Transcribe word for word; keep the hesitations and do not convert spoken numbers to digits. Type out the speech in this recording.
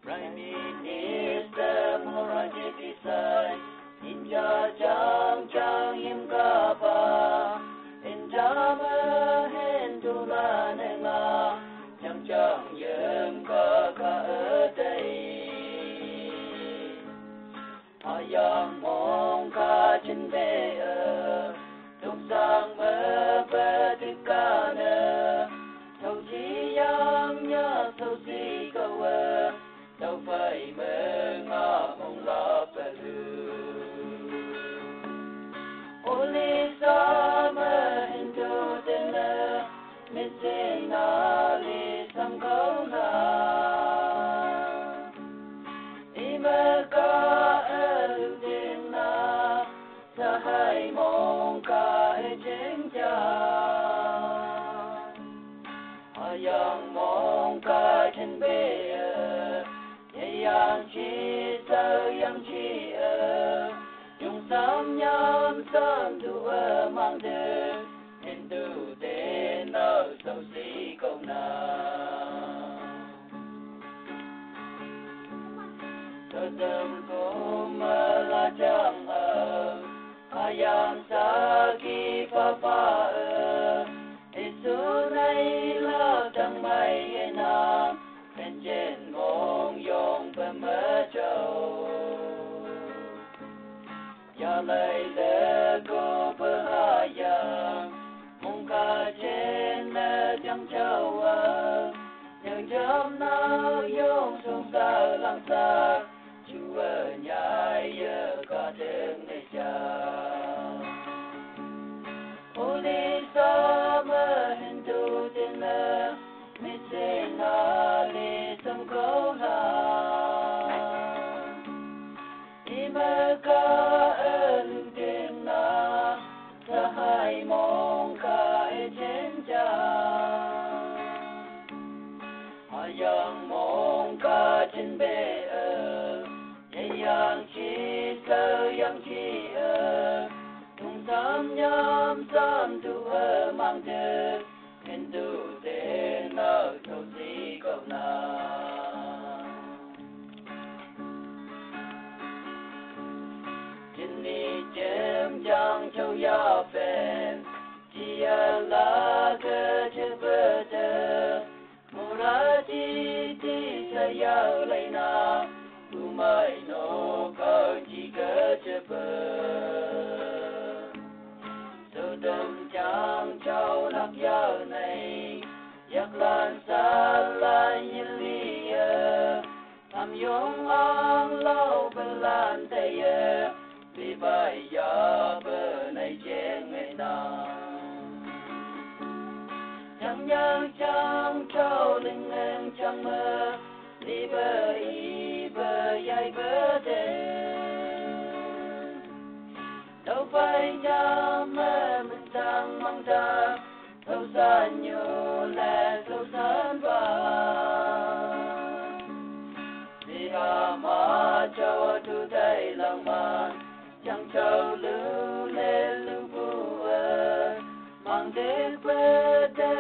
Prime Minister Morarji Desai, India chang chang yim kapa, India me Hindu la nenga, chang chang yim ka ka adai. Ayang mong ka chin be a, tung sang me pe tik ka ne, tau chi yang ya tau si ka we, tau fai me nga mong la pe lu. Oli sa me Hindu te ne, mi sin na li sam kau na. Imeka elutina sahai mongka ejengja. Ayang mongka jenbe, yang chi sa yang chi e, yung sam nyam sam tu emang de, tentu tena sau si kau na. Sodom Gomorrah jang au, ayam saki papa e, isu nai la tang mai enam, penjen mong yong pemecau. Ya lai le ko pehaya, mong ka chen ne jang chau a, yang jam na yong sung sa lang sa, chua nyai ye ka teng ne cha. Oli sa me Hindu din ne, mi se na li sung ko la. Imeka eluting na, sahai mongka ejengja. Ayang mongka chin be e, yang chi sa yang chi e, tung sam nyam sam tu emang de, Hindu te na tau si kau na. Jin ni jem jang chau ya pen, chia la ke che pe te, mura ti ti sa yau lai na, tu mai no kau chi ke che pe. Sodom chang chau lak yau nei, yak lan sa la yin li e, tam yong ang lau belan te ye, li bai ya be nei jeng nei na. Chang yang chang chau ling eng chang me, li be i be yai be de. Tau pai jam me mintang mang da, tau san yu le tau san ba. Di a ma chau tu dai lang ma, chang chau lu le lu bu e, mang de pe de